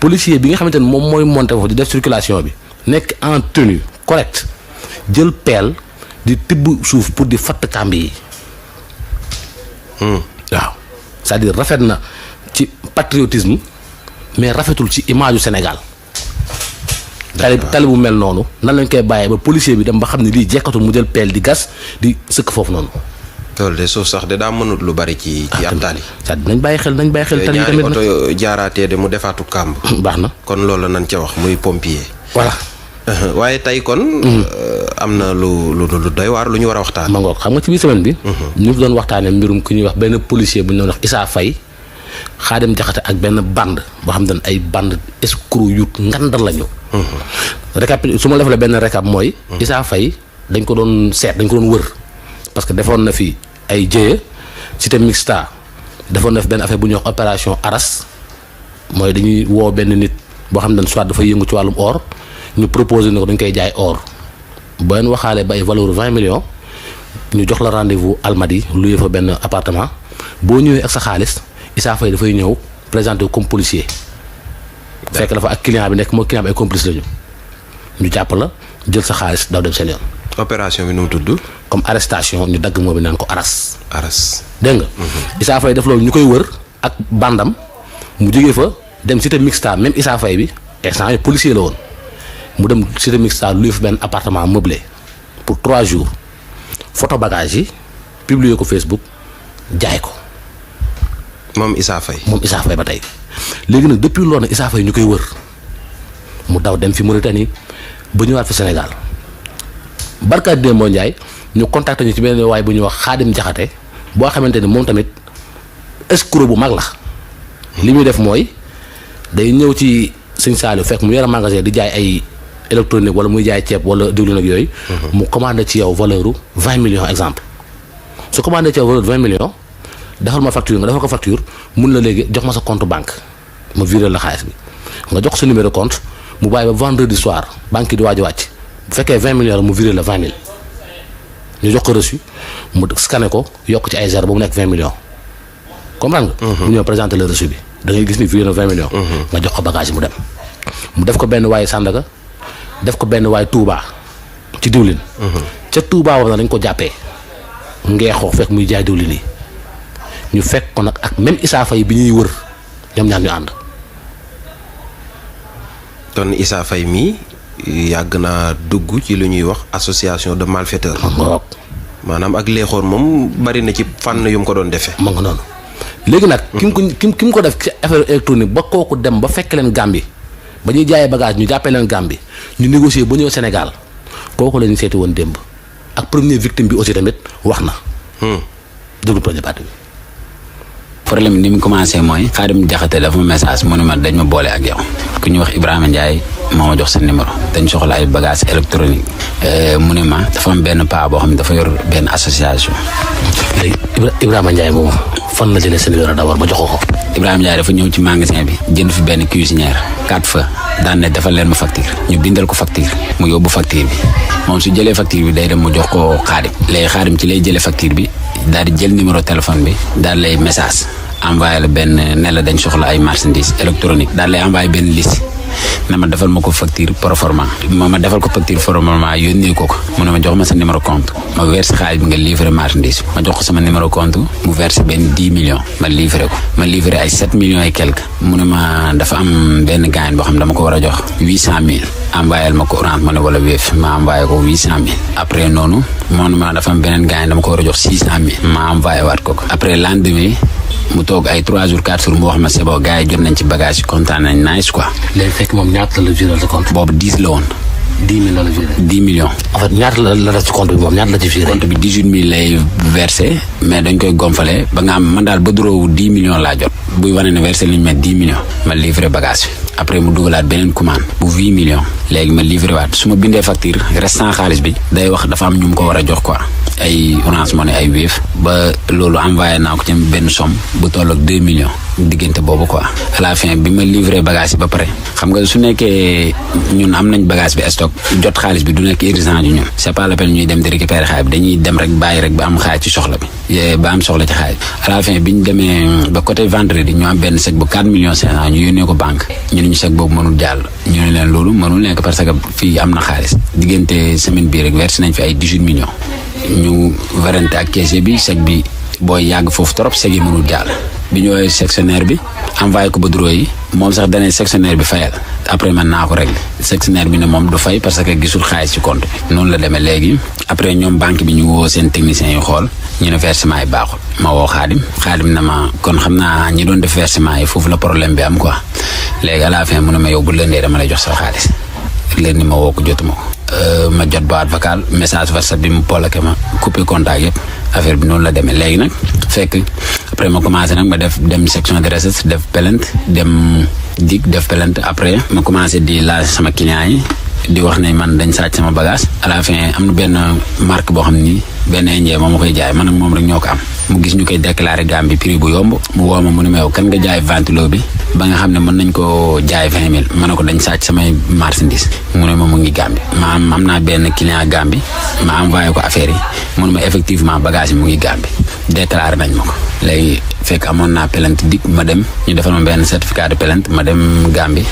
policier bi nga xamante ne moom mooy monté foofu di def circulation bi nekk en tenue correcte jël pelle di tibb suuf pour di fatt kàmb yi. waaw c'est-à-dire rafet na ci patriotisme mais rafetul ci image du Sénégal. tali bu mel noonu nan lañ koy bàyyee ba policier bi dem ba xam ne lii jekkatul mu jël pelle di gas di sëkk foofu noonu. loolu de suuf sax de daa mënut lu bari ci ab tali. c'est-à-dire nañ bàyyi xel tali tamit ñaari oto jaaraatee de mu defaatu kàmb. baax na kon loolu nañ ca wax muy pompier. voilà. waaye tey kon. am na lu doy waar lu ñu war a waxtaan. ma ngoog xam nga ci biir semaine bi. ñu fi doon waxtaanee mbirum ku ñuy wax benn policier bu ñu doon wax Issa Faye Khadim Diakhaté ak benn bande boo xam ne ay bande escroc yu ngandal lañu. Su ma defalee benn récap mooy. Issa Faye dañ ko doon seet dañ ko doon wër parce que defoon na fi ay jëye cité mixta defoon na fi benn affaire bu ñuy wax opération Aras mooy dañuy woo benn nit boo xam ne soit dafay yëngu ci wàllum or ñu proposé ne ko dañ koy jaay or. ba leen waxaale ba ay valeur 20 millions ñu jox la rendez-vous Almadi loué fa benn appartement boo ñëwee ak sa xaalis Issa Faye dafay ñëw présenté comme policier. fekk dafa ak client bi nekk moo client bi ay complice lañu ñu jàpp la jël sa xaalis daw dem seen yoon. opération bi nu mu tudd. comme arrestation ñu dagg moo bi naan ko aras. aras dégg nga. Issa Faye def loolu ñu koy wër ak bandam mu jógee fa dem cité mixta même Issa Faye bi instant yi policier la woon. mu dem cité mixta luy fa benn appartement meublé pour 3 jours photo bagage yi publier ko Facebook jaay ko. moom Issa Faye ba tey léegi nag depuis loolu nag Issa Faye ñu koy wër mu daw dem fi Mauritanie ba ñëwaat fi Sénégal barkaat Demba Ndiaye ñu contacté ñu ci benn waay bu ñuy wax Khadim Diakhaté boo xamante ni moom tamit escroc bu mag la. li muy def mooy day ñëw ci Sëñ Saliou fekk mu yore magasin di jaay ay. électronique wala muy jaay ceeb wala diwlin ak yooyu. mu commandé ci yow valeur 20 millions exemple su commandé ci yow valeur 20 millions defal ma facture nga defal ko facture mun la léegi jox ma sa compte banque ma viré la xaalis bi nga jox sa numéro compte mu bàyyi ba vendredi soir banque yi di waaj a wàcc bu fekkee 20 millions la mu viré la 20 000 ñu jox ko reçu mu scanné ko yokk ci ay zéro ba mu nekk 20 millions comprendre nga. mu ñëw présenté le reçu bi da ngay gis ni viré na 20 millions. nga jox ko bagage mu dem mu def ko benn waaye Sandaga. def ko benn waaye Touba ci diwlin. ca Touba war na dañ ko jàppee ngeexoo fekk muy jaay diwlin yi ñu fekk ko nag ak même Issa Faye bi ñuy wër ñoom ñaar ñu ànd. kon Issa Faye mii yàgg naa dugg ci lu ñuy wax association de malfaiteurs. maanaam ak léexoon moom bari na ci fànn yu mu ko doon defee. ma nga noonu léegi nag. ki mu ko def ci affaire électronique ba kooku dem ba fekk leen Gambie. ba ñuy jaayee bagage ñu jàppee leen Gambie ñu négocier ba ñëw Sénégal kooku la ñu seeti woon démb ak première victime bi aussi tamit wax na. déglu projet parti bi. problème ni mu commencé mooy. Khadim Diakhaté dafa message mu ne ma dañ ma boole ak yow ku ñuy wax Ibrahima Ndiaye moo ma jox sa numéro dañ soxla ay bagages électroniques mu ne ma dafa am benn paa boo xam ne dafa yor benn association. léegi Ibrahima Ndiaye moom fan la jëlee sa numéro d'abord ba jox ko. Ibrahima Ndiaye dafa ñëw ci magasin bi jënd fi benn cuisinière 4 feux daan ne defal leen ma facture ñu bindal ko facture mu yóbbu facture bi moom su jëlee facture bi day dem mu jox ko Khadim léegi Khadim ci lay jëlee facture bi daal di jël numéro téléphone bi daal lay message envoyé la benn ne la dañ soxla ay marchandises électroniques daal lay envoyé benn liste na ma defal ma ko facture proforma ma defal ko facture proforma yónnee ko mu ne ma jox ma sa numéro compte ma versé xaalis bi nga livré marchandise ma jox ko sama numéro compte mu versé benn 10 millions ma livré ko ma livré ay 7 millions et quelque mu ne ma dafa am benn gaañ boo xam dama ko war a jox 800 000 envoyé ma ko Orange Money wala Wave ma envoyé ko 800 000 après noonu moom ma dafa am beneen gaañ dama ko war a jox 600 000 ma envoyé waat ko après lendemain mu toog ay 3 jours 4 jours mu wax ma c'est bon gars yi jot nañ ci bagage yi kontaan nañ nice quoi. léegi fekk moom ñaata la viré sa compte. boobu 10 la woon. 10 000 la viré. 10 millions. en fait ñaata la def ci compte bi moom ñaata la ci viré. compte bi 18 000 lay versé mais dañ koy gonfale ba nga am man daal ba duroowu 10 millions laa jot. buy wane ne versé liñ met 10 millions. ma livré bagage bi. après mu dugalaat beneen commande. bu 8 millions. léegi ma livré waat su ma bindee facture restant xaalis bi. day wax dafa am ñu mu ko war a jox quoi. ay Orange Money ay Wave ba loolu envoyé naa ko ci benn somme bu toll ak 2 millions diggante boobu quoi à la fin bi ma livré bagage yi ba pare xam nga su nekkee ñun am nañ bagage bi stock jot xaalis bi du nekk urgent ju ñun c'est pas la peine ñuy dem di récupérer xaalis bi dañuy dem rek bàyyi rek ba am xaalis ci soxla bi ba am soxla ci xaalis à la fin bi ñu demee ba côté vendredi ñu am benn chèque bu 4 millions 500 ñu yónnee ko banque ñu ne ñu chèque boobu mënul jàll ñu ne leen loolu mënul nekk parce que fii am na xaalis diggante semaine bii rek versé nañ fi ay 18 millions ñu warante ak caissier bi chèque bi booy yàgg foofu trop chèque yi mënul jàll bi ñu woowee sectionnaire bi envoyé ko ba bureau yi moom sax danee sectionnaire bi fayal après man naa ko régler sectionnaire bi ne moom du fay parce que gisul xaalis ci compte bi noonu la demee léegi après ñoom banque bi ñu woo seen techniciens yi xool ñu ne versement yi baaxul ma woo xaadim na ma kon xam naa ñi doon def versement yi foofu la problème bi am quoi léegi à la fin mu ne ma yow bu lëndee dama lay jox sa xaalis léegi ni ma woo ko jotuma ko ma jot boîte vocale message WhatsApp bi mu bloqué ma coupé contact yëpp affaire bi noonu la demee léegi nag fekk après ma commencé nag ma dem section de recherche def plainte dem dig def plainte après ma commencé di laaj sama client yi di wax ne man dañ sàcc sama bagage à la fin am na benn marque boo xam ni benn indien moom ma koy jaay man ak moom rek ñoo ko am mu gis ñu koy déclaré Gambie prix bu yomb mu woo ma mu ne ma yow kan nga jaay ventilo bi ba nga xam ne mën nañ ko jaay 20 000 ma ne ko dañ sàcc samay marchandise mu ne ma mu ngi Gambie ma am naa benn client Gambie ma envoyé ko affaire yi mu ne ma effectivement bagage yi mu ngi Gambie déclaré nañ ma ko léegi fekk amoon naa plainte dik ma dem ñu defal ma benn certificat de plainte ma dem Gambie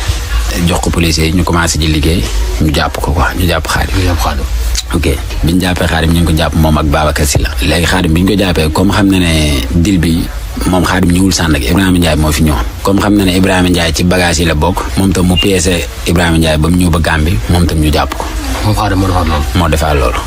jox ko policiers yi ñu commencé ji liggéey ñu jàpp ko quoi ñu jàpp Xaadim ok bi ñu jàppee Xaadim ñu ngi ko jàpp moom ak Babacar Sylla léegi Xaadim bi ñu ko jàppee comme xam na ne dil bi moom Xaadim ñëwul Sandaga Ibrahima Ndiaye moo fi ñëwoon comme xam na ne Ibrahima Ndiaye ci bagage yi la bokk moom tam mu pièce Ibrahima Ndiaye ba mu ñëw ba Gambie moom tam ñu jàpp ko moom Xaadim moo defaat loolu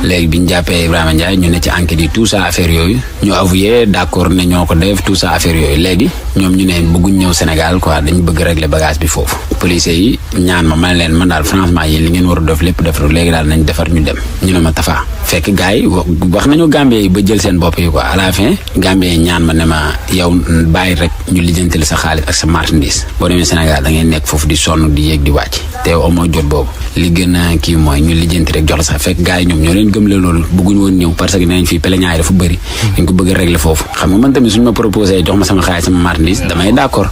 léegi bi ñu jàppee Ibrahima Ndiaye ñu ne ci enquête yi tout ça affaire yooyu ñu avoué d'accord ne ñoo ko def tout ça affaire yooyu léegi ñoom ñu ne bëgguñ ñëw Sénégal quoi dañu bëgg régler bagage bi foofu policiers yi ñaan ma leen man daal franchement yéen li ngeen war a def lépp def léegi daal nañ defar ñu dem ñu ne ma Tafa fekk gars yi wax nañu Gambie yi ba jël seen bopp yi quoi à la fin Gambie yi ñaan ma ne ma yow bàyyi rek ñu lijjantil sa xaalis ak sa marchandise boo demee Sénégal da ngay nekk foofu di sonn di yéeg di wàcc te yow amoo jot boobu li gën a kii mooy ñu lijjanti rek jox la sax fekk gars yi ñoom ñoo leen gëm la loolu bëgguñu woon ñëw parce que nañ fii peleñaay dafa bëri dañ ko bëgg a régler foofu xam nga man tamit suñu ma proposé jox ma sama xaalis sama marchandise damay d'accord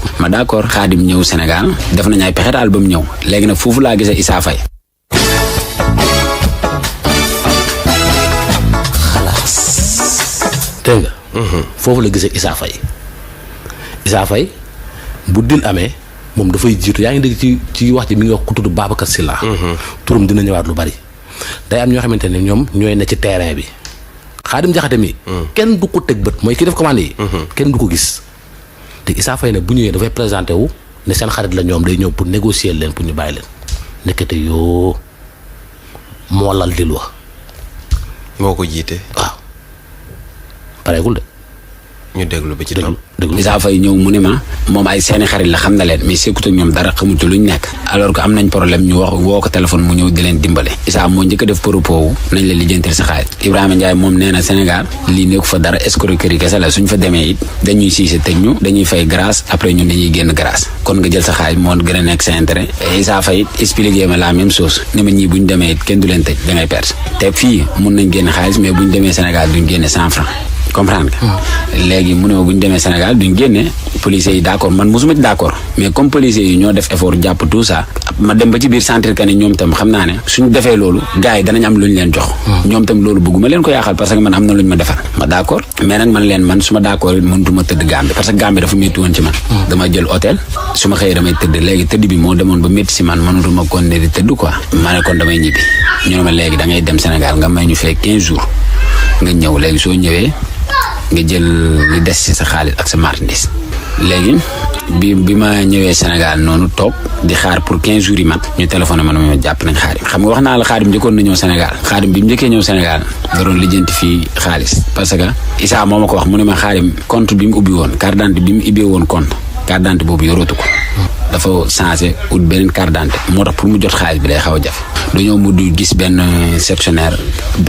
Xaadim ñëw Sénégal def nañ ay pexe daal ba mu ñëw léegi nag foofu laa gisee Issa Faye dégg nga foofu la gisee Issa Faye bu dil amee moom dafay jiitu yaa ngi dégg ci wax ji mi ngi wax ku tudd Babacar Sylla turam dina ñëwaat lu bari day am ñoo xamante ne ñoom ñooy ne ci terrain bi Xaadim Jaxate mi kenn du ko teg bët mooy ki def commande yi kenn du ko gis te Issa Faye ne bu ñëwee dafay présenté wu ne seen xarit la ñoom day ñëw pour négocier leen pour ñu bàyyi leen nekkate yoo moo lal dil wax moo ko jiite waaw pareegul de ñu déglu ba ci déglu Issa Faye ñëw mu ne ma moom ay seeni xarit la xam na leen mais sekkut ak ñoom dara xamut luñ nekk alors que am nañ problème ñu wax woo ko téléphone mu ñëw di leen dimbale Issa moo njëkk a def propos wu nañ la lijjantil sa xaalis Ibrahima Ndiaye moom nee na Sénégal lii nekku fa dara escroquerie kese la suñ fa demee it dañuy siise tëj ñu dañuy fay grâce après ñun dañuy génn grâce kon nga jël sa xaalis moo gën a nekk sa intérêt Issa Faye it expliqué ma la même chose ne ma ñii buñ demee it kenn du leen tëj da ngay perte te fii mun nañ génn xaalis mais buñ demee Sénégal duñ génne 100 francs comprendre nga léegi mu ne ma bu ñu demee Sénégal duñ génne policiers yi d'accord man mosuma ci d'accord mais comme policiers yi ñoo def effort jàpp tout ça ma dem ba ci biir sentir que ne ñoom tam xam naa ne suñ defee loolu gars yi danañ am lu ñu leen jox ñoom tam loolu bëgguma leen ko yaaxal parce que man am na lu ñu ma defar ma d'accord mais nag man su ma d'accord it mënutuma tëdd Gambie parce que Gambie dafa métti woon ci man dama jël hôtel su ma xëyee damay tëdd léegi tëdd bi moo demoon ba métti si man mënutuma kon ne di tëdd quoi ma ne kon damay ñibbi ñu ne ma léegi da ngay dem Sénégal nga may ñu fee 15 jours nga ñëw léegi soo ñëwee nga jël li des ci sa xaalis ak sa marchandise léegi bi ma ñëwee Sénégal noonu toog di xaar pour 15 jours yi mat ñu téléphoné ma ne ma jàpp nañ Xaadim xam nga wax naa la Xaadim njëkkoon na ñëw Sénégal Xaadim bi mu njëkkee ñëw Sénégal da doon lijjanti fii xaalis parce que Issa moo ma ko wax mu ne ma Xaadim compte bi mu ubbi woon carte d'identité bi mu ubbee woon compte carte d'identité boobu yorootu ko dafa changé ut beneen carte d'identité moo tax pour mu jot xaalis bi day xaw a jafe dañoo mujj gis benn sectionnaire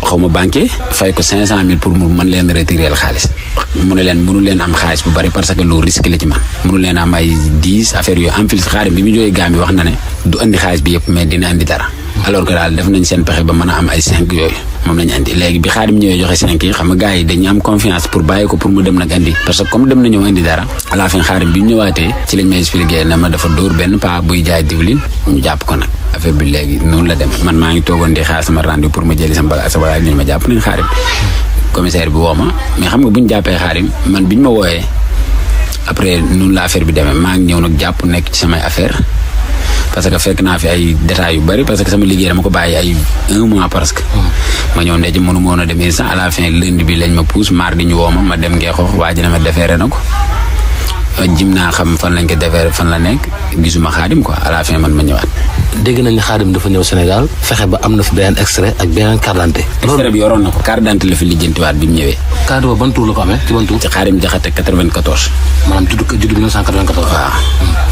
xaw ma banquier fay ko 500 000 pour mu mën leen retirer xaalis mu ne leen mënu leen am xaalis bu bari parce que loolu risque la ci man mënu leen am ay 10 affaires yooyu en plus Xaadim bi mu jógee Gambie wax na ne du andi xaalis bi yëpp mais dina andi dara alors que daal def nañ seen pexe ba mën a am ay 5 yooyu moom lañu andi léegi bi Xaadim ñëwee joxe 5 yi xam nga gars yi dañu am confiance pour bàyyi ko pour mu dem nag andi parce que comme dem na ñëw andi dara à la fin Xaadim bi mu ñëwaatee ci lañ may expliqué ne ma dafa dóor benn paa buy jaay diwlin ñu jàpp ko nag affaire bi léegi noonu la dem man maa ngi toogoon di xaar sama rendez-vous pour ma jëli sama bagage ñu ma jàpp nañ Xaadim commissaire bi woo ma mais xam nga bu ñu jàppee Xaadim man biñ ma wooyee après noonu la affaire bi demee maa ngi ñëw nag jàpp nekk ci samay affaire parce que fekk naa fi ay détails yu bari parce que sama liggéey dama ko bàyyi ay 1 mois presque. ma ñëw ne ci mënu ma woon a demee sax à la fin lundi bi lañ ma pousse mardi ñu woo ma dem Ngeexoox waa ji ne ma defeere na ko jim naa xam fan lañ ko defeere fan la nekk gisuma Xaadim quoi à la fin man ma ñëwaat. dégg nañ ne Xaadim dafa ñëw Sénégal fexe ba am na fi beneen extrait ak beneen carte d'identité. extrait bi yoroon na ko carte d'identité la fi lijjantiwaat bi mu ñëwee. carte boobu ban tur la ko amee ci ban tur. ci Xaadim Jaxate 94. maanaam judd 1994. waaw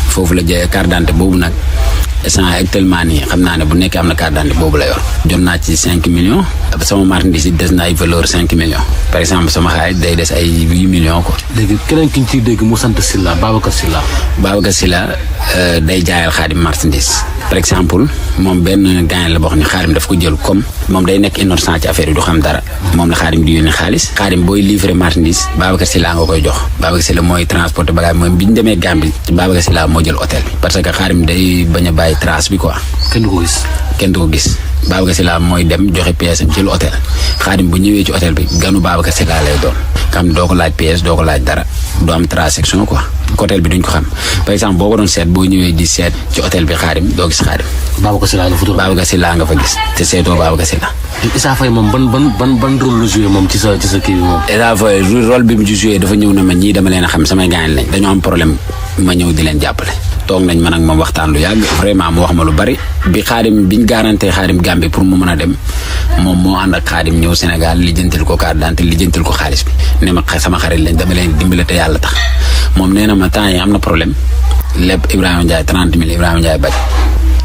foofu la jëlee carte d'identité boobu nag instant actuellement nii xam naa ne bu nekkee am na carte d'identité boobu la yor. jot naa ci 5 millions. sama marchandise yi des na ay valeur 5 millions. par exemple sama xaalis day des ay 8 millions quoi. léegi keneen ki ñu ciy dégg mu sant Sylla Babacar Sylla. Babacar Sylla day jaayal Xaadim marchandise. par exemple moom benn gaañ la boo xam ne Xaadim daf ko jël comme moom day nekk innocent ci affaire yi du xam dara moom la Xaadim di yónnee xaalis. Xaadim booy livrer marchandise Babacar Sylla nga koy jox. Babacar Sylla mooy transporter bagage moom bi ñu demee Gambie ci Babacar Sylla moo jël hôtel bi. parce que Xaadim day bañ a bàyyi trace bi quoi. kenn du ko gis. kenn du ko gis Babacar Sylla mooy dem joxe pièce am jël hôtel Xaadim bu ñëwee ci hôtel bi ganu Babacar Sylla lay doon. nga xam ne doo ko laaj pièce doo ko laaj dara doo am transaction quoi. hôtel bi duñ ko xam par exemple boo ko doon seet boo ñëwee di seet ci hôtel bi Xaadim doo gis Xaadim. Babacar Sylla Babacar Sylla nga fa gis te seetoo Babacar Sylla. Issa Faye moom ban rôle la joué moom ci sa kii bi moom. Issa Faye rôle bi mu ci joué dafa ñëw na ma ñii dama leen a xam samay gaañ lañ dañoo am problème ma ñëw di leen jàppale. toog nañ man ak moom waxtaan lu yàgg vraiment mu wax ma lu bari bi Xaadim biñ garanté Xaadim Gambie pour mu mën a dem moom moo ànd ak Xaadim ñëw Sénégal lijjantil ko carte d'identité lijjantil ko xaalis bi ne ma sama xarit lañ dama leen dimbale te yàlla tax moom nee na ma temps yi am na problème lépp Ibrahima Ndiaye 30 000 Ibrahima Ndiaye bañ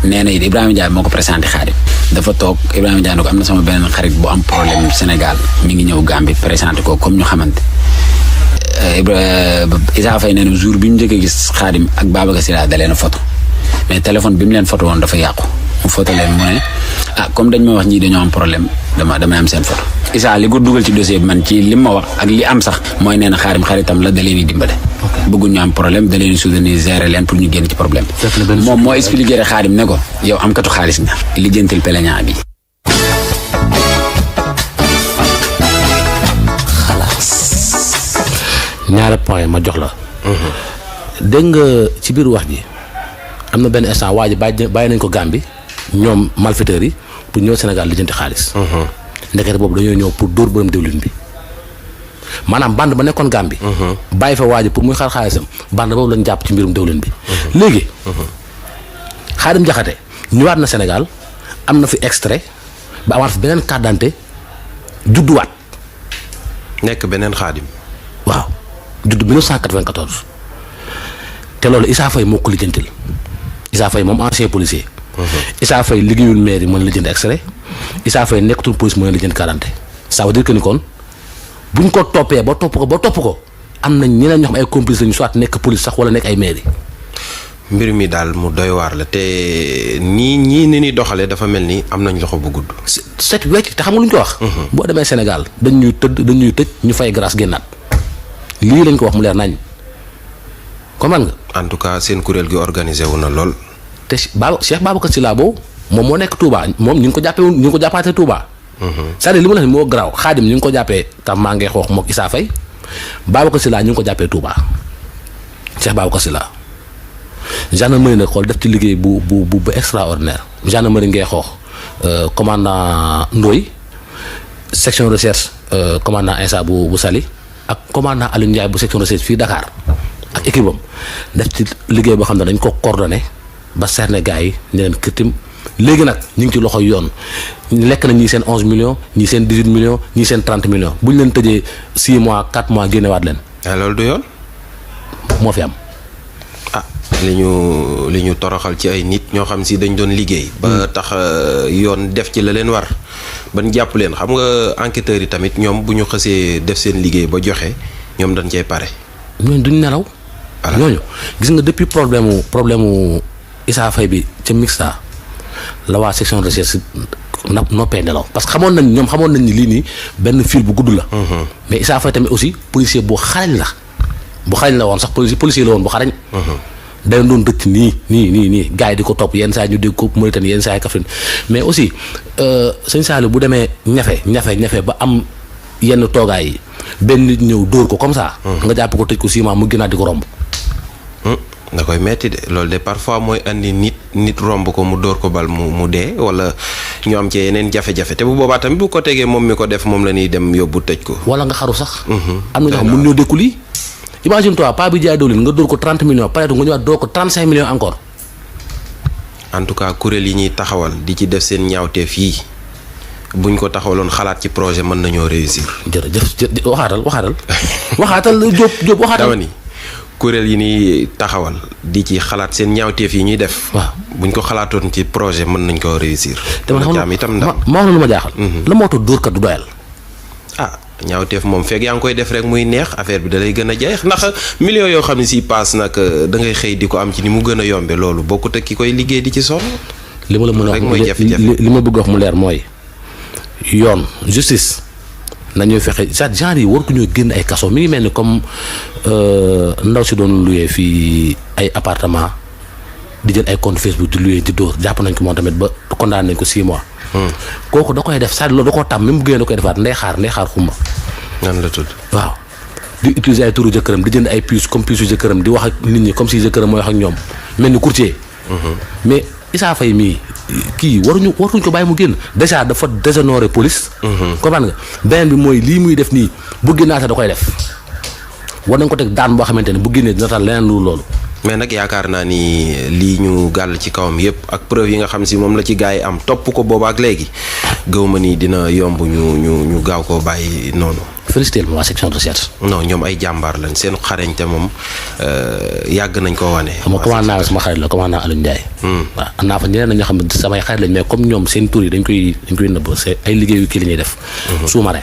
nee na it Ibrahima Ndiaye moo ko présenté Xaadim dafa toog Ibrahima Ndiaye ne ko am na sama beneen xarit bu am problème Sénégal mi ngi ñëw Gambie présenté ko comme ñu xamante Issa Faye nee na jour bi mu njëkk a gis Xaadim ak Babacar Sylla da leen a photo mais téléphone bi mu leen photo woon dafa yàqu mu photo leen mu ne comme dañ ma wax ñii dañoo am problème damay am seen photo. Issa li ko dugal ci dossier bi man ci li ma wax ak li am sax mooy nee na Xaadim xaritam la da leen di dimbale. bëgguñ ñu am problème da leen di soutenir gérer leen pour ñu génn ci problème. moom moo expliqué rek Xaadim ne ko yow am katu xaalis nga lijjantil peleñaa bi. ñaari point ma jox la. dégg nga ci biir wax ji am na benn instant waa ji bàyyi nañ ko Gambie ñoom malfaiteurs yi pour ñëw Sénégal lijjanti xaalis. ndekete boobu dañoo ñëw pour dóor borom diwlin bi maanaam bande ba nekkoon Gambie. bàyyi fa waa ji pour muy xaar xaalisam bande boobu lañ jàpp ci mbirum diwlin bi. léegi Xaadim Jaxate ñëwaat na Sénégal am na fi extrait ba amaat fi beneen carte d'identité judduwaat. nekk beneen Xaadim. waaw judd 1994 te loolu Issa Faye moo ko lijjantil Issa Faye moom ancien policier. Issa Faye liggéeyul mairie mën lijjanti extrait Issa Faye nekkatul police mën lijjanti carte d'identité ça veut dire que ni kon buñ ko toppee ba topp ko am nañ ñeneen ñoo xam ay complice lañu soit nekk police sax wala nekk ay mairie. mbir mi daal mu doy waar la te ñii ni doxalee dafa mel ni am nañ loxo bu gudd. set wecc te xam nga lu ñu ko wax. boo demee Sénégal dañuy tëj ñu fay grâce génnaat lii lañ ko wax mu leer nañ comprendre nga. en tout cas seen kuréel gi organisé wu na lool. te Cheikh Babacar Sylla boobu moom moo nekk Touba moom ñu ngi ko jàppaatee Touba. c'est-à-dire li mu la wax moo garaaw Xaadim ñu ngi ko jàppee tam maa ngi xoox mook Issa Faye Babacar Sylla ñu ngi ko jàppee Touba Cheikh Babacar Sylla gendarmerie nag xool def ci liggéey bu extraordinaire gendarmerie ngay xoox commandant Ndoye section recherche commandant Insa bu Saly ak commandant Aliou Ndiaye bu section recherche fii Dakar ak équipe am def ci liggéey boo xam ne dañ ko coordonné ba cerner gars yi ne leen kirtim léegi nag ñu ngi ci loxo yoon lekk na ñii seen 11 millions ñii seen 18 millions ñii seen 30 millions bu ñu leen tëjee 6 mois 4 mois génnewaat leen. loolu du yoon. moo fi am. li ñu toroxal ci ay nit ñoo xam si dañ doon liggéey. ba tax yoon def ci la leen war ban jàpp leen xam nga enquêteurs yi tamit ñoom bu ñu xësee def seen liggéey ba joxe ñoom dañ cey pare. ñooñu duñ nelaw. voilà ñooñu gis nga depuis problème mu Issa Faye bi ca Mixta la waa section de recherche noppee nelaw parce que xamoon nañ ni lii nii benn fil bu gudd la. mais Issa Faye tamit aussi policier bu xarañ la woon sax policier la woon bu xarañ. day doon dëkk nii gars yi di ko topp yenn saa ñu dégg ko Mauritanie yenn saa yi Kaffrine mais aussi sëñ Saliou bu demee ñafe ba am yenn toogaay yi benn nit ñëw dóor ko comme ça. nga jàpp ko tëj ko 6 mois mu gënaat di ko romb. da koy metti de loolu de parfois mooy andi nit romb ko mu dóor ko bal mu dee wala ñu am ci yeneen jafe-jafe te bu boobaa tamit bu ko tegee moom mi ko def moom la ñuy dem yóbbu tëj ko. wala nga xaru sax. am na ñoo xam mun ñoo dékku lii. imagine toi pas bi jaay dawlin nga dóor ko 30 millions pare nga ñëwaat dóor ko 35 millions encore. en tout cas kuréel yi ñuy taxawal di ci def seen ñaawteef yii buñ ko taxawaloon xalaat ci projet mën nañoo réussir. jërëjëf waxaatal Diop waxaatal. dama ni kuréel yi ñuy taxawal di ci xalaat seen ñaawteef yi ñuy def. waaw buñ ko xalaatoon ci projet mën nañ koo réussir. te man xam nga ma wax la lu ma jaaxal. la moo tax dóorkat du doyal. ñaawteef moom fekk yaa ngi koy def rek muy neex affaire bi da lay gën a jeex ndax millions yoo xam ne si paas nag da ngay xëy di ko am ci ni mu gën a yombe loolu bokkut ak ki koy liggéey di ci sonn. li ma la mën a wax li ma bëgg wax mu leer mooy yoon justice nañuy fexe genre yi waratuñoo génn ay kaso mi ngi mel ni comme ndaw si doon luyee fii ay appartement di jël ay compte Facebook di luyee di dóor jàpp nañ ko moom tamit ba condamné nañ ko 6 mois. kooku da koy def c'est-à-dire loolu da koo tam même bu génnee da koy defaat ndey xaar xumba. nan la tudd. waaw di utiliser ay turu jëkkëram di jënd ay puces comme puces yu jëkkëram di wax ak nit ñi comme si jëkkëram mooy wax ak ñoom mel ni courtier. mais Issa Faye mii kii waruñu ko bàyyi mu génn déjà dafa déshonorer police. comprendre nga beneen bi mooy lii muy def nii bu génnaatee da koy def war nañ ko teg daan boo xamante ne bu génnee dina tax leneen lu loolu. mais nag yaakaar naa ni lii ñu gàll ci kawam yépp ak preuve yi nga xam si moom la ci gars yi am topp ko booba ak léegi gëw ma ni dina yomb ñu gaaw koo bàyyi noonu. félicité ma waa section de recherche. non ñoom ay jàmbaar lañ seen xarañte moom yàgg nañ ko wane. xam nga commandant sama xarit la commandant Aliou Ndiaye. waaw am naa fa ñeneen ñoo xam ne samay xarit lañ mais comme ñoom seen tur yi dañ koy nëbb c'est ay liggéeyu kii la ñuy def. sous-marin.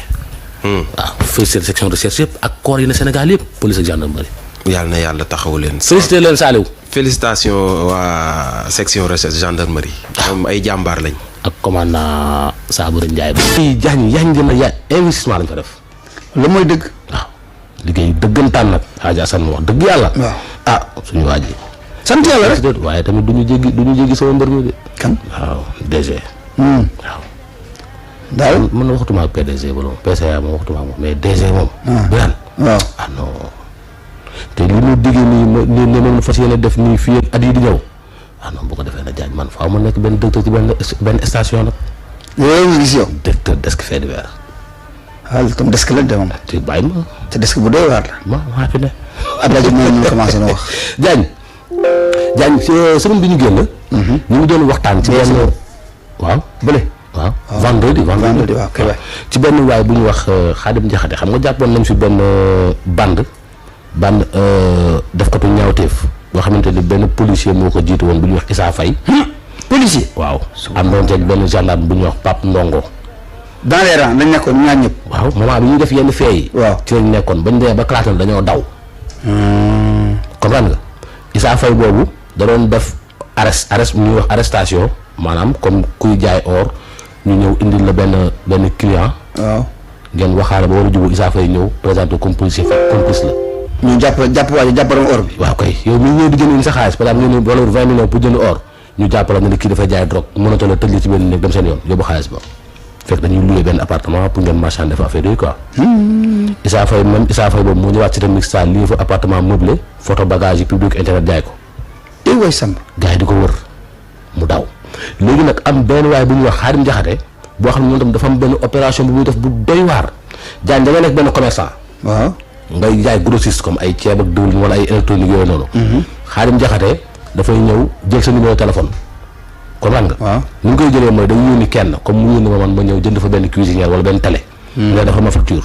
waaw félicité section de recherche yëpp ak corps yi na Sénégal yëpp police ak gendarmerie. yàlla na yàlla taxawu leen. félicité leen Saliou. félicitation waa section recherche gendarmerie. ñoom ay jàmbaar lañ. ak commandant Saboury Ndiaye. jaañ dina investissement lañ fa def. lu mooy dëgg. waaw liggéey dëggantaan nag. Hadj Assane wax dëgg yàlla. waaw suñu waa ji. sant yàlla rek. waaye tamit du ñu jéggi sama mbër mi de. kan waaw DG. waaw. daal mën na waxtuma ak PDG ba loolu PCA moom waxtuma ak moom mais DG moom. Birane. waaw non. te li mu diggee nii ne moom fas yéene def nii fii ak at yi di ñëw non bu ko defee na jaañ man faaw ma nekk benn directeur ci benn station nag. yooyu nga gis yow. directeur desk fait divers. waaw tam desk la de moom. te bàyyi ma. te desk bu doy waar la. maa fi ne. Abdoulaye Diouf moom ñu commencé na wax. Diagne semaine bi ñu génn. ñu ngi doon waxtaan ci benn. waaw bële. waaw vendredi waaw kay waay. ci benn waay bu ñu wax Khadim Diakhaté xam nga jàppoon nañ fi benn bande def ko tu ñaawteef boo xamante ni benn policier moo ko jiitu woon bu ñuy wax Issa Faye. policier. waaw am doon teg benn gendarme bu ñuy wax Pape Ndongo. dans les rangs dañ nekkoon ñaar ñëpp. waaw moment bi ñuy def yenn fee yi. waaw ci lañ nekkoon bañ demee ba classé dañoo daw. comprendre nga Issa Faye boobu da doon def arrest ñuy wax arrestation maanaam comme kuy jaay or ñu ñëw indil la benn client. waaw ngeen waxaale ba war a jubóo Issa Faye ñëw présenté comme policier complice la. ñu jàpp waa ji jàppaloon or bi. waaw kay yow mi ñëw di jënd sa xaalis par exemple ngeen ne valeur 20 millions pour jënd or ñu jàppale ne kii dafay jaay drogue mënatoo la tëj ci benn néeg dem seen yoon yóbbu xaalis ba fekk dañuy loué benn appartement pour ngeen marchand def affaire yooyu quoi. Issa Faye boobu moo ñëwaat ci tamit mixta lii fa appartement meublé photo bagage yi public internet jaay ko. tey way Samba. gars yi di ko wër mu daw léegi nag am benn waay bu ñuy wax Khadim Diakhaté boo xam ne moom tam dafa am benn opération bu muy def bu doy waar jaan da nga nekk benn commerçant. waaw ngay jaay grossiste comme ay ceeb ak diwlin wala ay électronique yooyu noonu. Khadim Diakhaté dafay ñëw jël sa numéro téléphone. comprendre nga. waaw ni ñu koy jëlee mooy dañu yónni kenn comme mu yónni ma man ma ñëw jënd fa benn cuisinière wala benn télé. nga defal ma facture.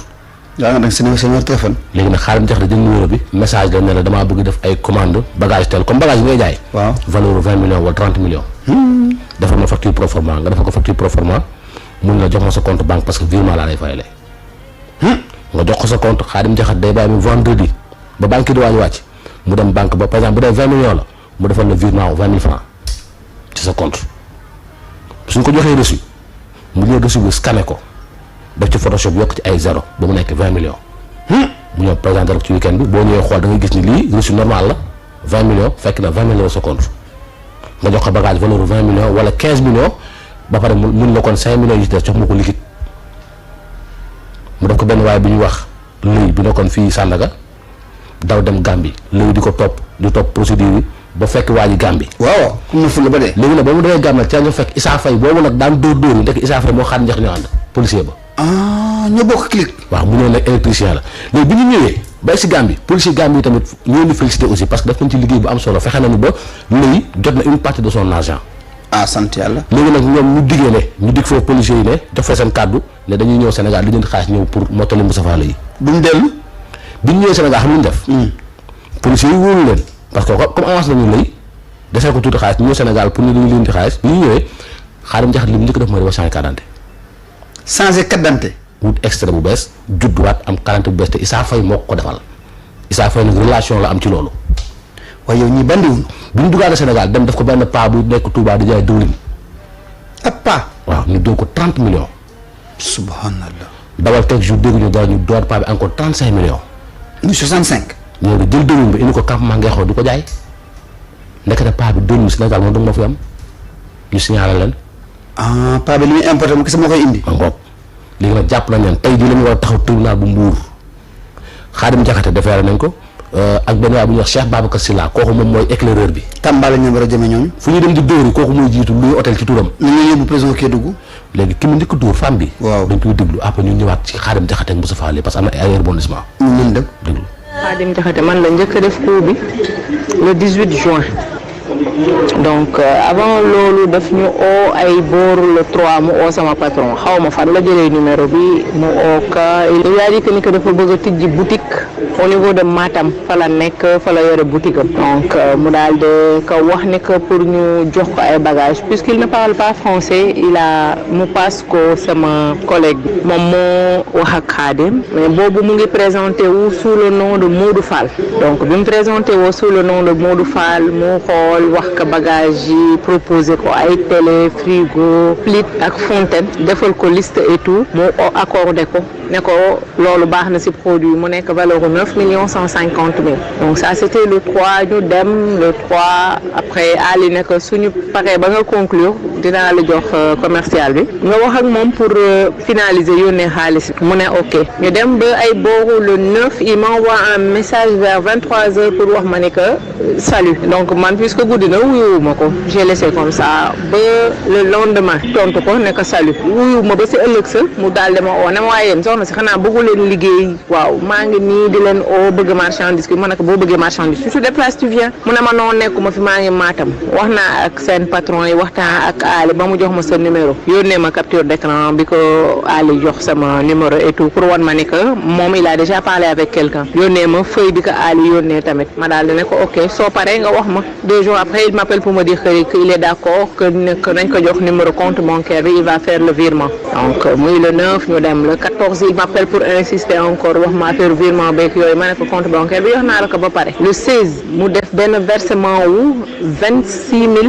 yaa nga nag sa numéro téléphone. léegi nag Khadim Diakhaté jël numéro bi message la ne la damaa bëgg def ay commande bagage tel comme bagage bi ngay jaay. waaw valeur 20 millions wala 30 millions. defal ma facture pro forma nga defal ko facture pro forma mun la jox ma sa compte banque parce que virement laa lay fayale. nga jox ko sa compte Khadim Diakhaté day bàyyi mu vendredi ba banque di wàcc mu dem banque ba par exemple bu dee 20 millions la mu defal la virement 20 000 francs ci sa compte suñ ko joxee reçu mu ñëw reçu bi scanné ko def ci photoshop yokk ci ay zéro ba mu nekk 20 millions. mu ñëw présenté rek ci weekend bi boo ñëwee xool da ngay gis ni lii reçu normal la 20 millions fekk na 20 millions sa compte nga jox ko bagage valeur 20 millions wala 15 millions ba pare mun la kon 5 millions yi ci des jox ma ko liquide mu def ko benn benn waaye bu ñuy wax lëy bi nekkoon fii Sandaga daw dem Gambie lëy di ko topp di topp procédure yi ba fekk waa ji Gambie. waaw comme na fula ba dee. léegi nag ba mu demee Gambie nag ca ñu fekk Issa Faye boobu nag daan dóor yi ndekk Issa Faye moo xaar njax ñoo ànd policier ba. ñoo bokk clic. waaw mu ñëw nag électricien la léegi bi ñu ñëwee ba si Gambie policier Gambie yi tamit ñoo ñu félicité aussi parce que def nañ ci liggéey bu am solo fexe nañu ba lëy jot na une partie de son argent. sant yàlla. léegi nag ñoom ñu diggee ne ñu dig foofu policiers yi ne def fa seen kàddu ne dañuy ñëw Sénégal li jënd xaalis ñëw pour mottali Moustapha Lay. bu ñu dellu. bi ñu ñëwee Sénégal xam lu ñu def. policiers yi wóolu leen parce que comme avance nañu lay desee ko tuuti xaalis ñu ñëw Sénégal pour ñu dañu leen di xaalis bi ñu ñëwee Xaadim Jaxate li mu njëkk def mooy dafa changé carte d'identité. changé carte d'identité. wut extrait bu bees judduwaat am carte bu bees te Issa Faye moo ko defal Issa Faye nag relation la am ci loolu. waaye yow ñii bandiwuñu. bi ñu duggaatee Sénégal dem def ko benn paa bu nekk Touba di jaay diwlin. ab paa. waaw ñu doon ko 30 millions. subhanallah. dawal quelques jours dégg ñu dara ñu doon paa bi encore 35 millions. muy 65. ñoo di jël diwlin bi indi ko campement Ngeexoo di ko jaay ndekete paa bi diwlin Sénégal moom dong moo fi am ñu signalé leen. paa bi li muy importé moom kese moo koy indi. ma ngoog léegi nag jàpp nañ leen tey jii la ñu war a taxaw tribunal bu Mbuur Xaadim Jaxate defeere nañ ko ak benn waay bu ñuy wax Cheikh Babacar Sylla kooku moom mooy éclaireur bi. Tamba la ñu war a jëmee ñooñu. fu ñu dem di dóori kooku mooy jiitu luy hôtel ci turam. na ñu yóbbu prison Kédougou. léegi ki mu njëkk dóor femme bi. waaw dañ koy déglu après ñu ñëwaat ci Xaadim Jaxate ak Moustapha Lay parce que am na ay rebondissement. ñu mën dem déglu. Xaadim Jaxate man la njëkk a def coup bi le 18 juin donc avant loolu daf ñu oo ay booru le 3 mu oo sama patron xaw ma fan la jëlee numéro bi mu oo ka il a dit que dafa bëgg a tijji boutique au niveau de Matam fa la nekk fa la yore boutique am donc mu daal de ko wax ne que pour ñu jox ko ay bagages puisqu'il ne parle pas français mu passe ko sama collègue bi moom moo wax ak Xaadim mais boobu mu ngi présenté wu sous le nom de Modou Fall donc bi mu présenté woo sous le nom de Modou Fall mu xool wax ka bagage yi proposé ko ay télé frigo plite ak fontaine defal ko liste et tout mu accordé ko ne ko loolu baax na ci produit mu nekk valeur 9,150,000 donc ça c'était le 3 ñu dem le 3 après Ali ne ko suñu paree ba nga conclure dinaa la jox commercial bi nga wax ak moom pour finaliser yónnee xaalis mu ne ok ñu dem ba ay booru le 9 il m'envoie un message vers 23h pour wax ma ne que salut donc man puisque guddi na wuyuwuma ko j'ai laissé comme ça ba le lendemain tontu ko ne ko salut wuyuwuma ba si ëllëg sa mu daal dama oo ne ma waaye yéen soxna si xanaa bëggu leen liggéey waaw maa ngi nii di leen oo bëgg marchandise bi ma ne ko boo bëggee marchandise tu te déplaces tu viens mu ne ma noo nekkuma fi maa ngi Matam wax naa ak seen patron yi waxtaan ak Ali ba mu jox ma sa numéro yónnee ma capture d'écran bi ko Ali jox sama numéro et tout pour wan ma ne que moom il a déjà parlé avec quelqu'un yónnee ma feuille bi ko Ali yónnee tamit ma daal di ne ko ok soo paree nga wax ma 2 jours après il m'appelle pour me dire qu'il est d'accord que nañ ko jox numéro compte bancaire bi il va faire le virement donc muy le 9 ñu dem le 14 il m'appelle pour insister encore wax ma affaire virement beeg yooyu ma ne ko compte bancaire bi jox naa la ko ba pare le 16 mu def benn versement wu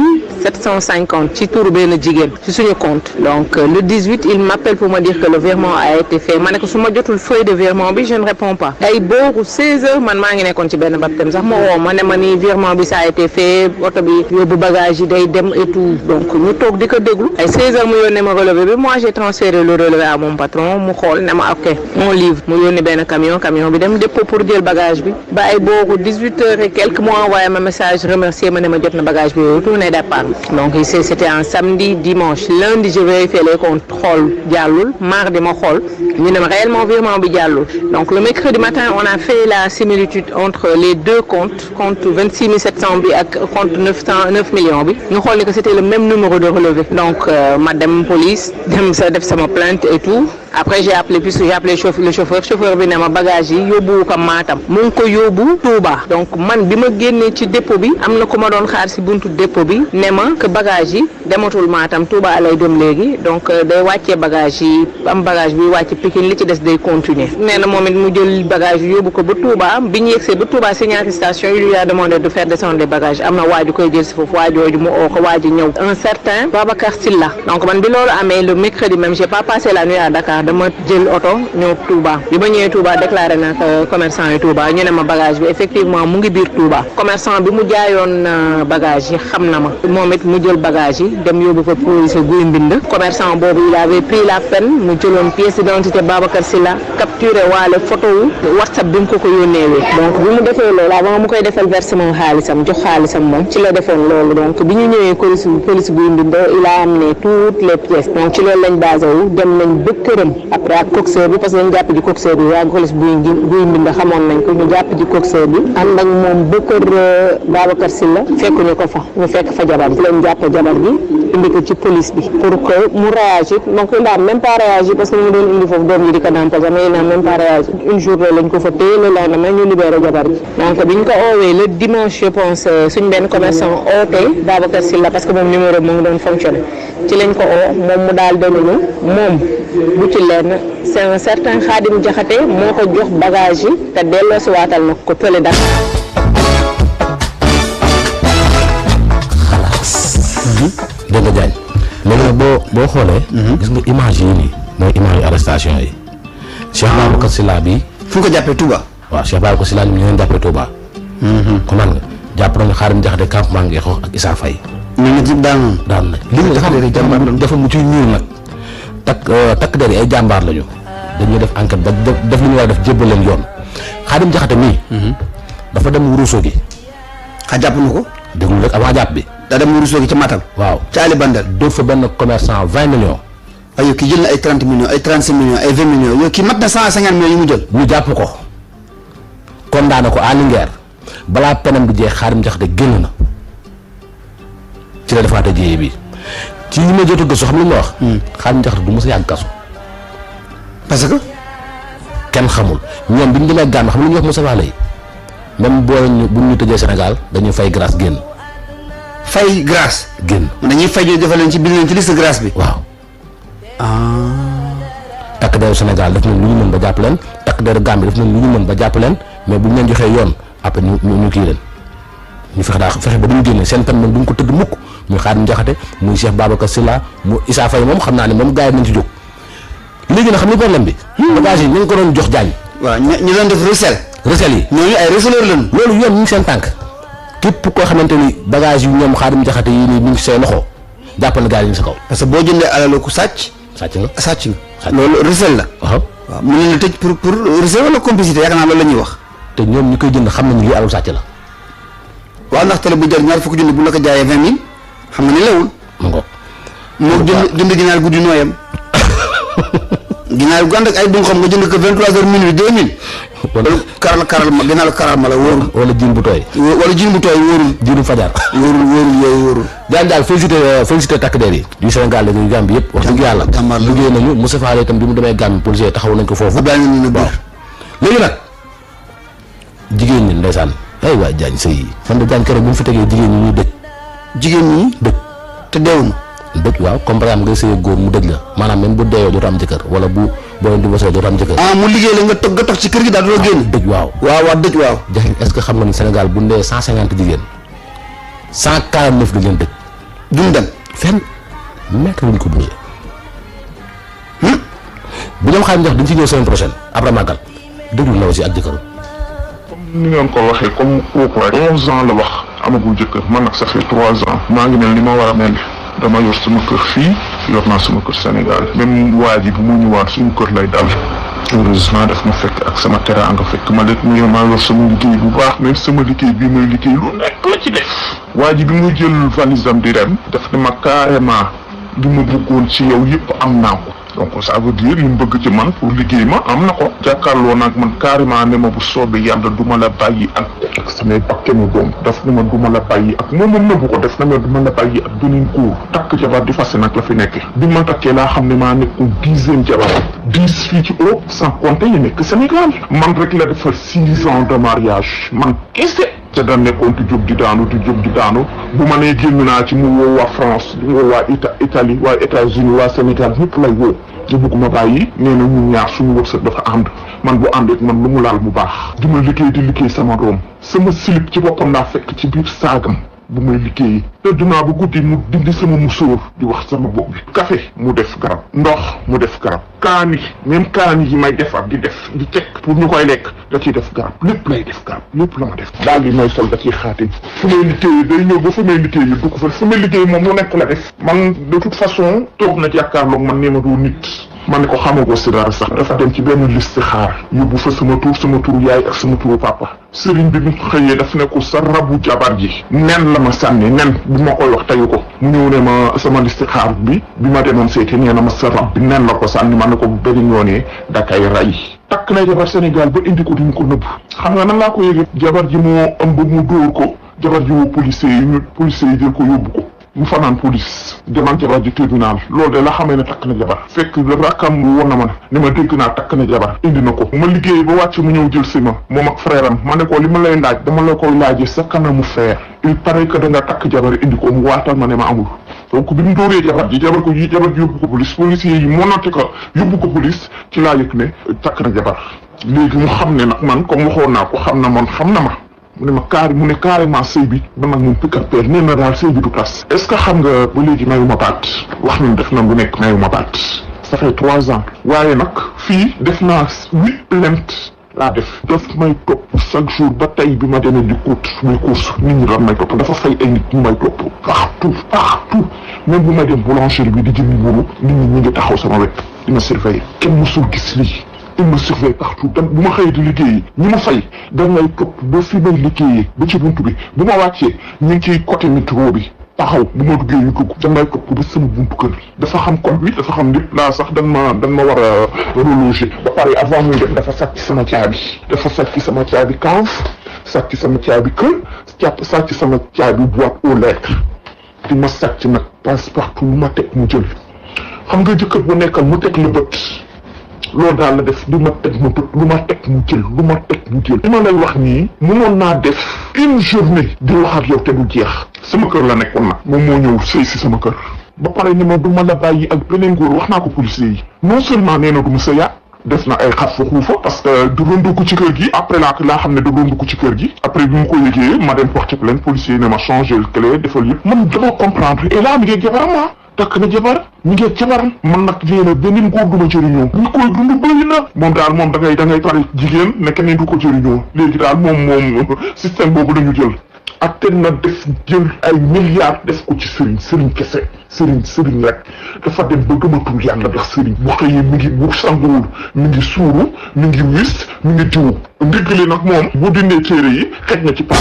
26,750 ci turu benn jigéen ci suñu compte donc le 18 il m'appelle pour me dire que le virement a été fait ma ne ko su ma jotul feuille de virement bi je ne réponds pas ay booru 16h man maa ngi nekkoon ci benn baptême sax ma woo ma ne ma ni virement bi ça a été fait oto bi yóbbu bagage yi day dem et tout donc ñu toog di ko déglu ay 16h mu yónnee ma relevé bi moi j'ai transféré le relevé à mon patron mu xool ne ma ok on livre mu yónnee benn camion bi dem dépôt pour jël bagage bi ba ay booru 18h et quelques mois envoyé ma message remercier ma ne ma jot na bagage bi yooyu tout ne départ donc c'était un samedi dimanche lundi je vérifié les comptes xool jàllul mardi ma xool ñu ne ma réellement virement bi jàllul donc le mercredi matin on a fait la similitude entre les deux compte 26,700 bi ak compte 9 millions bi ñu xool ni que c'était le même numéro de relevé donc ma dem police dem sa def sama plainte et tout après j'ai appelé le chauffeur bi ne ma bagage yi yóbbu ko Matam mu ngi ko yóbbu Touba donc man bi ma génnee ci dépôt bi am na ku ma doon xaar si buntu dépôt bi ne ma que bagage yi dematul Matam Touba lay dem léegi donc day wàccee bagage yi am bagage bi wàcce Pikine li ci des day continuer nee na moom it mu jël bagage yi yóbbu ko ba Touba bi ñu yegsee ba Touba si ñaari station il lui a demandé de faire descendre des bagages am na waaju koy jël si foofu waajooju mu oo ko waaju ñëw un certain Babacar Sylla donc man bi loolu amee le mercredi même j'ai pas passé la nuit à Dakar Dakar dama jël oto ñëw Touba bi ma ñëwee Touba déclaré naa commerçant yi Touba ñu ne ma bagage bi effectivement mu ngi biir Touba commerçant bi mu jaayoon bagage yi xam na ma moom it mu jël bagage yi dem yóbbu fa police guy mbind commerçant boobu il avait pris la peine mu jëloon pièce d'identité Babacar Sylla capturé waale photo wu WhatsApp bi mu ko yónneewee donc bi mu defee loolu avant mu koy defal versement xaalisam jox xaalisam moom ci la defoon loolu donc bi ñu ñëwee police guy mbind il a amené toutes les pièces donc ci loolu lañ basé wu dem nañ ba këram après ak coxeur bi parce que dañ jàpp ji coxeur bi waa police guy mbind xamoon nañ ko ñu jàpp ji coxeur bi ànd ak moom ba kër Babacar Sylla fekkuñu ko fa ñu fekk fa jabar bi lañ jàpp jabar bi indi ko ci police bi pour que mu réagir donc il n'a même pas réagi parce que ñu doon indi foofu doom yi di ko dàmpaja mais il n'a même pas réagi une journée lañ ko fa téye le lendemain ñu libéré jabar bi donc biñ ko oowee le dimanche je pense suñ benn commerçant oote Babacar Sylla parce que moom numéro mu ngi doon fonctionné ci lañ ko oo moom mu daal denuñu moom bu ci lenn c'est un certain Khadim Diakhaté moo ko jox bagage yi te delloo si waatal na ko pële Dakar. dégg nga Diagne léegi nag boo xoolee. gis nga image yi nii mooy image yu arrestation yi. Cheikh Babacar Sylla bi. fu ñu ko jàppee Touba. waaw Cheikh Babacar Sylla ñu leen jàppee Touba. kon man nga jàpp nañu Khadim Diakhaté campement ngi xoox ak Issa Faye. ñu ngi ci daan daan na li nga xam ne dafa mu ciy ñuul nag takk der yi ay jàmbaar lañu dañuy def enquête ba def li ñu war a def jébbal leen yoon Khadim Diakhaté mii. dafa dem Wourossogui gi. jàpp na ko. déglu rek avant jàpp bi. daa dem Wourossogui ca Matam. waaw ca Ali Bandel. dóor fa benn commerçant 20 millions. waaye yow kii jël na ay 30 millions ay 35 millions ay 20 millions yow kii mat na 150 millions yu mu jël. ñu jàpp ko condamné ko à Linguère balaa penam bi jeex Khadim Diakhaté génn na ci la defaate jiyee bi ci ñi ma jot a gëstu xam li ma wax. Khadim Diakhaté du mos a yàgg kaso. parce que. kenn xamul ñoom bi ñu demee Gàmbi xam lu ñuy wax Moussa Lay même bu ñu tëjee Sénégal dañuy fay grâce génn. fay grâce. génn dañuy fay ñu defal leen ci biir leen ci liste grâce bi. waaw. takk deru Sénégal def nañ lu ñu mën ba jàpp leen takk deru Gambie def nañ lu ñu mën ba jàpp leen mais bu ñu leen joxee yoon après ñu kii leen ñu fexe ba duñu génne seen pen moom duñ ko tëdd mukk muy Khadim Diakhaté muy Cheikh Babacar Sylla mu Issa Faye moom xam naa ne moom gars yi nañ ci jóg léegi nag xam ni problème bi. bagage yi ñu ngi ko doon jox Diagne. waaw ñu doon def recel yi. ñooñu ay receleur lañu. loolu yoon ñu ngi seen tànk képp koo xamante ni bagage yu ñoom Khadim Diakhaté yi nii ñu ngi say loxo jàppal na gars yi ñu sa kaw. parce que boo jëndee alalu ku sàcc. sàcc nga. loolu recel la. waaw mu ne la tëj pour recel wala complicité yaakaar naa loolu la ñuy wax. te ñoom ñi koy jënd xam nañu lii alalu sàcc la. waaw ndax télé bu jar ñaar fukki junni bu la ko jaayee 20 000 xam nga ni lewul. mu ngoog. moo jënd ginaar guddi nooyam. ginaar gu ànd ak ay bu xam nga jënd ko 23h minuit 2000. wala karal ma ginaar karal ma la wóorul. wala jiin bu tooy. wala jiin bu tooy wóorul. jiinu fajar. wóorul yooyu wóorul. Diagne daal félicité takk der yi du Sénégal léegi yu Gambie yëpp wax dëgg yàlla liggéey nañu Moussa Fall itam bi mu demee Gambie policier taxaw nañ ko foofu. waaw léegi nag jigéen ñi ndeysaan ay waay Diagne sëy yi man de Diagne keroog bu mu fi tegee jigéen ñi ñuy dëj. jigéen ñi dëj te deewuñu. dëj waaw comme par exemple ngay sëy góor mu dëj la maanaam même bu deewee dootu am jëkkër wala bu boo leen divorcé dootu am jëkkër. mu liggéey la nga toog ci kër gi daal doo génn. dëj waaw dëj waaw. Diagne est-ce que xam nga ni Sénégal bu ndee 150 jigéen 149 dañ leen dëj. duñ dem fenn mètre wuñ ko bougé. bu ñoom Khadim Diakhaté dañ ci ñëw semaine prochaine après màggal dëjul ndaw si ak jëkkëram. comme ni ngeen ko waxee comme kooku rek 11 ans la wax amagul jëkkër man nag ça fait 3 ans maa ngi mel ni ma war a mel dama yor sama kër fii yor naa sama kër Sénégal même waa ji bu mu ñëwaat suñu kër lay dal heureusement daf ma fekk ak sama teraanga fekk ma lekk mu maa yor sama liggéey bu baax même sama liggéey bii may liggéey lu nekk la ci def waa ji bi muy jël valise am di dem daf ne ma carrément li ma bëggoon ci yow yëpp am naa ko donc ça veut dire li mu bëgg ci man pour liggéey ma am na ko jàkkaarloo nag man carrément ne ma bu soobee yàlla du ma la bàyyi ak samay bakkenu doom daf ne ma du ma la bàyyi ak moom nëbbu ko def na ma du ma la bàyyi ak beneen góor takk jabar di fase nag la fi nekke bi ma takkee laa xam ne maa nekkoon 10e jabar 10 fii ci Europe sans compter yi nekk Sénégal man rek la defal 6 ans de mariage man kese te da nekkoon di jóg di daanu bu ma nee génn naa ci mu woo waa France mu woo waa Italie waa États-Unis waa Sénégal ñëpp lay woo di bëgguma bàyyi nee na ñun ñaar suñu wërsëg dafa ànd man bu àndeek man lu mu laal bu baax di ma liggéey sama doom sama slip ci boppam naa fekk ci biir saagam bu may liggéeyi tëdd naa ba guddi mu dindi sama musóor di wax sama bopp bi café mu def garab ndox mu def garab kaani même kaani yi may defar di teg pour ñu koy lekk da ciy def garab lépp lay def garab lépp la ma def daal di may sol da ciy xaatim fu may liggéeyi day ñëw ba fu may liggéeyi du ko fa fu may liggéey moom lu nekk la def man de toute façon toog na jàkkaarloog man nee ma doo nit ma ne ko xamagoo si dara sax dafa dem ci benn liste xaar yóbbu fa sama turu yaay ak sama turu papa sëriñ bi mu xëyee daf ne ko sa rabu jabar ji nen la ma sànni nen bi ma koy wax tayu ko mu ñëw ne ma sama liste xaar bi ma demoon seeti nee na ma sa rab bi nen la ko sànni ma ne ko bu benn yoonee da kay ray takk na jabar Sénégal ba indi ko duñu ko nëbb xam nga nan laa ko yëgee jabar ji moo ëmb mu dóor ko jabar ji woo policier yi jël ko yóbbu ko mu fanaan police demal jabar ji tribunal loolu de la xamee ne takk na jabar fekk rakkam woon na ma ne ma dégg naa takk na jabar indi na ko ma liggéey ba wàcc mu ñëw jël si ma moom ak frère am ma ne ko li ma lay laaj dama la koy laajee sa kanamu frère il paraît que da nga takk jabar indi ko mu waatal ma ne ma amul donc bi mu dóoree jabar ji yóbbu ko police policier yi monote ko yóbbu ko police ci laa yëg ne takk na jabar léegi mu xam ne nag man comme waxoon naa ko xam na ma mu ne carrément sëy bi ba nag moom pick up nee na daal sëy bi du tas est-ce que xam nga ba léegi mayu ma baat wax nañ def na lu nekk mayu ma baat ça fait 3 ans waaye nag fii def naa 8 plaintes laa def daf may topp chaque jour ba tey bi ma demee di muy course nit ñi lan may topp dafa fay ay nit ñu may topp partout même bu may dem boulangerie bi di jëndi mburu nit ñi ñu ngi taxaw sama wet di ma surveiller kenn mësul gis lii il me surveille partout bu ma xëyee di liggéeyi ñi ma fay dañ lay topp ba fi may liggéeyee ba ci buntu bi bu ma wàccee ñu ngi ciy côté métro bi taxaw bu ma duggee ñu dugg dañ lay topp ba sama buntu kër dafa xam code bi dafa xam lépp laa sax dañ ma war a reloger ba pare avant muy def dafa sàcc sama caabi kaaf sàcc sama caabi kër sàcc sama caabi boîte aux lettres di ma sàcc nag passe partout lu ma teg mu jël xam nga jëkkër bu nekkal mu teg la bët loolu daal la def lu ma teg mu jël li ma lay wax nii mënoon naa def une journée di wax ak yow te du jeex sama kër la nekkoon nag moom moo ñëw sëy si sama kër ba pare ni ma du ma la bàyyi ak beneen góor wax naa ko policier yi non seulement nee na du ma sëyaat def na ay xar fa xuufa parce que du doon dugg ci kër gi après laa xam ne da doon dugg ci kër gi après bi mu ko yëgee ma dem porter plainte policier yi ne ma changé le clé defal yëpp man dama comprendre et là mi ngi jabaram takk na jabar mi ngi jabaram man nag léena beneen góor du ma jëriñoo ñu koy dund bëri na moom daal moom da ngay pare jigéen ne keneen du ko jëriñoo léegi daal moom système boobu dañu jël atte na def jël ay milliards def ko ci sëriñ kese sëriñ rek dafa dem ba gëmatul yàlla ndax sëriñ bu xëyee mi ngi bu sanguwul mi ngi suuru mi ngi wis mi ngi diwu ndiggali nag moom bu dindee téere yi xej na ci paam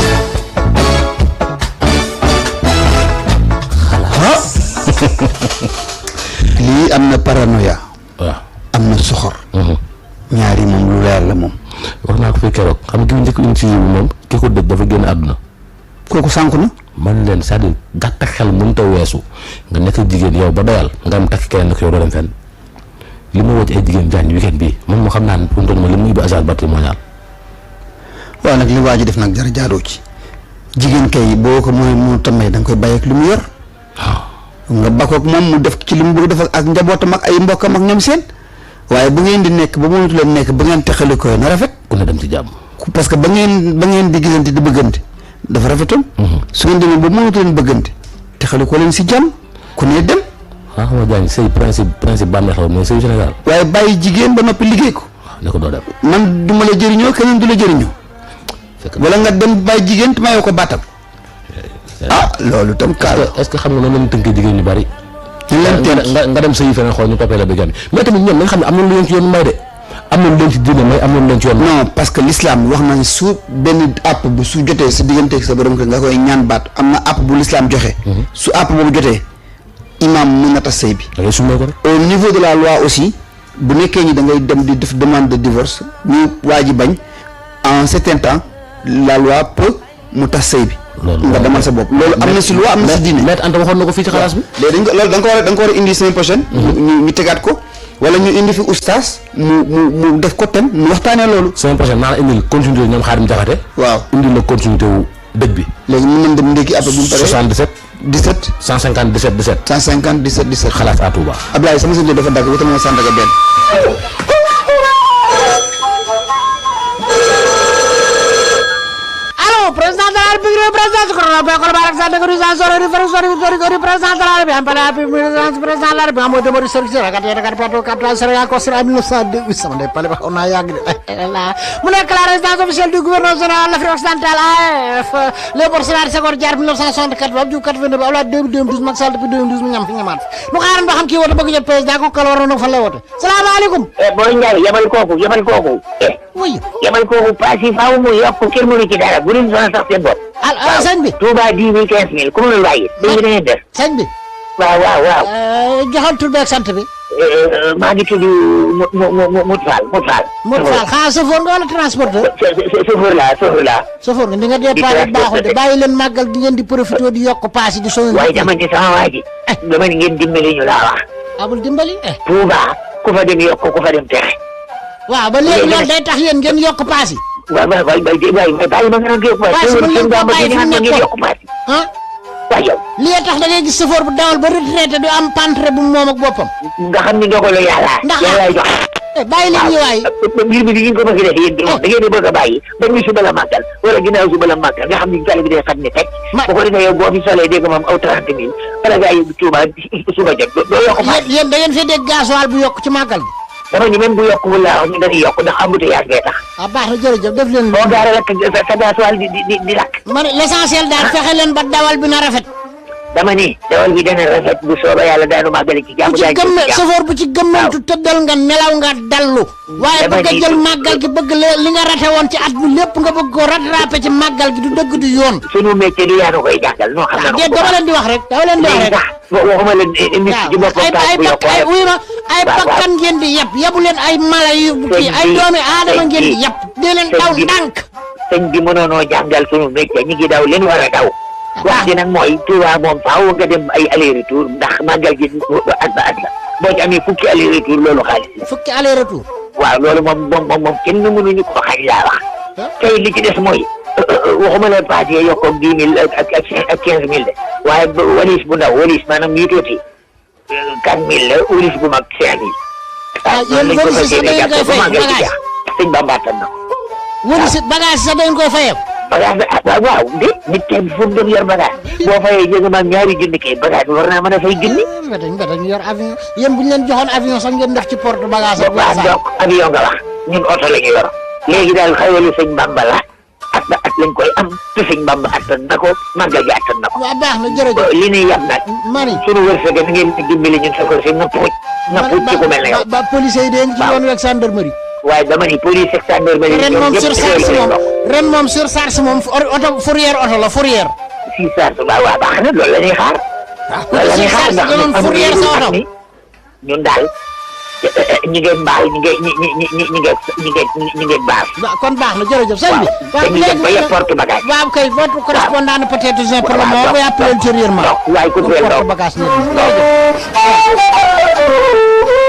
lii am na paranoïa. waaw am na soxor. ñaari moom lu leer la moom. wax naa ko fi keroog xam nga ki njëkk indi ci moom ki ko dëj dafa génn àdduna. kooku sànku na. man leen c'est-à-dire gàtt xel mënut a weesu nga nekk jigéen yow ba doyal nga am takk keneen nag yow doo dem fenn li ma woo ci ay jigéen jaañ weekend bii man moo xam naa ne pour mu toll ma li mu ubbi agence patrimonial. waaw nag li waa ji def nag jar jaadoo ci jigéen kay boo ko mënut a may da nga koy bàyyi ak li mu yor. nga bakkoog moom mu def ci li mu bëgg def ak njabootam ak ay mbokkam ak ñoom seen waaye bu ngeen di nekk ba mënatu leen nekk ba ngeen teqali koy na rafet. ku ne dem ci jàmm. parce que ba ngeen di gisante di bëggante dafa rafetoon. su ngeen demee ba mënatu leen bëggante teqali ko leen si jàmm ku ne dem. xam nga Diagne sëy principe bànneex la mooy sëyu Sénégal. waaye bàyyi jigéen ba noppi liggéey ko. ne ko doo dem. man du ma la jëriñoo keneen du la jëriñoo. wala nga dem bàyyi jigéen te mayoo ko baatam. loolu tam kaal est-ce que xam nga noonu la ñu tënkee jigéen ñu bari. nga dem sëyi feneen xool ñu toppee la ba jàmm mais tamit ñoom nañ xam ne am na lu leen ci yoon may de am na lu leen ci diine may am na lu leen ci yoon. non parce que l'islam wax nañ su benn àpp bu su jotee sa digganteeg sa borom kër nga koy ñaan baat am na àpp bu l'islam joxe. su àpp boobu jotee imam mën na tas sëy bi. da ngay sumee ko rek. au niveau de la loi aussi bu nekkee ñi da ngay dem di def demande de divorce ñu waa ji bañ en certain temps la loi peut mu tas sëy bi. nga demal sa bopp loolu am na si loi am na si diine. Maître Anta waxoon na ko fii ci xalaas bi. léegi loolu da nga ko war a indi semaine prochaine. ñu tegaat ko wala ñu indi fi oustaz mu def ko tem mu waxtaanee loolu. semaine prochaine naa la indil continuité ñoom Xaadim Jaxate. waaw indil la continuité wu dëj bi. léegi mën nañ dem ndékki après bu mu paree 77. 17. 150 17 17. 150 17 17. xalaas à Touba. Ablaye sama sëñ dafa dagg wutal ma Sandaga benn. Allô, président de la président corona pe ko barak sa de ko sa sorori président de la République pala président de la République mo demori service ka te ka plateau capital Sénégal ko sira 1902 sama de pale ba on a yàgg mu nekk la résidence officielle du gouverneur général de l'Afrique occidentale AF Léopold Sédar Senghor jaar 1964 ba ju 89 Abdoulaye 2012 Macky Sall depuis 2012 mu ñam fi ñamaat mu xaaran ba xam kii wote bëgg jot président ko kala waroon fa lay wote salaamaaleykum Boy Ndiaye yabal kooku oui yabal kooku paas yi faaw mu yokk kenn mënu ci dara bu leen sonal sax seen bopp al sëñ bi Touba 10 000 15 000 ku mënul bàyyi dañu da ngeen def sëñ bi waaw joxal tur beeg sant bi maa ngi tudd Mout Fall xanaa chauffeur nga wala transporteur chauffeur nga ni nga départ baaxul de bàyyi leen màggal gi ngeen di profité di yokk paas yi di sonal waaye dama ne sama waa ji dama ne ngeen dimbali ñu laa wax amul dimbali Touba ku fa dem yokk ku fa dem texe waaw ba léegi loolu day tax yéen ngeen yokk paas yi waaw bàyyi ma nga naan yokk paas paas yi mën ngeen ko bàyyi fi mu nekkoon yokk paas ah waaw yow li tax da ngay gis chauffeur bu dawal ba retraité du am pantre bu moom ak boppam nga xam ni ndogalu yàlla ndax yàllaay jox bàyyi leen ñu waay mbir mi di ngeen ko bëgg def yéen da ngeen di bëgg a bàyyi ba ñu suba la màggal wala ginnaaw suba la màggal nga xam ni tali bi day fat ni teg bu ko defee yow boo fi solee dégg moom aw 30 000 bala ngaa yóbbu Touba suba jot doo yokk paas yéen da ngeen fee dégg gasoil bu yokk ci màggal bi dama ni même bu yokk wul laa wax ñu dañuy yokk ndax embouteillage bee tax baax na jërëjëf def leen boo gaaree lakk sa gasoil di lakk ma ne l'essentiel daal fexe leen ba dawal bi na rafet dama ni dawal bi dana rafet bu sooba yàlla daanu màggali ci jàmm chauffeur bu ci gëmmantu tëddal nga nelaw nga dallu waaye bëgg a jël màggal gi bëgg li nga rate woon ci at bi lépp nga bëgg ko rattrapé ci màggal gi du dëgg du yoon sunu métier du yaanu koy jàngal noo xam na dama leen di wax rek waxuma leen nit ci boppam ay bakkan ngeen di yabu leen ay mala yu kii ay doomi aadama ngeen di yab dee leen daw ndànk sëñ bi mënoonoo jàngal sunu métier ñi ngi daw leen war a daw wax ji nag mooy Touba moom faaw nga dem ay aller retour ndax màggal gi at ba at la boo ci amee fukki aller retour loolu xaalis la fukki aller retour waaw loolu moom kenn mënuñu ko xañ laa wax tey li ci des mooy waxuma la paas yi yokk ak 10 000 ak 15 000 de waaye walis bu ndaw walis maanaam ñuy tuuti 4 000 la walis bu mag 5 000 yéen walis sax da ngeen koy fay bagage sëñ Bamba attan na ko walis bagage sax da ngeen koy fayam bagage waaw de nit kay fu mu doon yor bagage boo fayee jënd ma ñaari junni kay bagage bi war naa mën a fay junni ñu yor avion yéen bu ñu leen joxoon avion sax ngeen def ci porte bagage ak donc avion nga wax ñun oto la ñu yor léegi daal xawalu sëñ Bamba la at ba at lañ koy am te sëñ Bamba attan na ko màggal gi attan na ko waaw baax na jërëjëf li ñuy yab nag mani sunu wërsëg na ngeen dimbali ñun sa ko si na puuj ci ku mel ne yow ba police yi deen ci yoon weeg gendarmerie waaye dama ni police ak gendarmerie ren moom surcharge moom oto fourrière oto la fourrière surcharge waaw baax na loolu la ñuy xaar loolu la ñuy xaar ndax fourrière sa oto ñun daal ñi ngeen baal ñi ngeen baal kon baax na jërëjëf sëñ bi waaw léegi ba yëpp porte bagage waaw kay votre correspondant peut-être pour le moment va appeler ultérieurement waaye ku porte bagage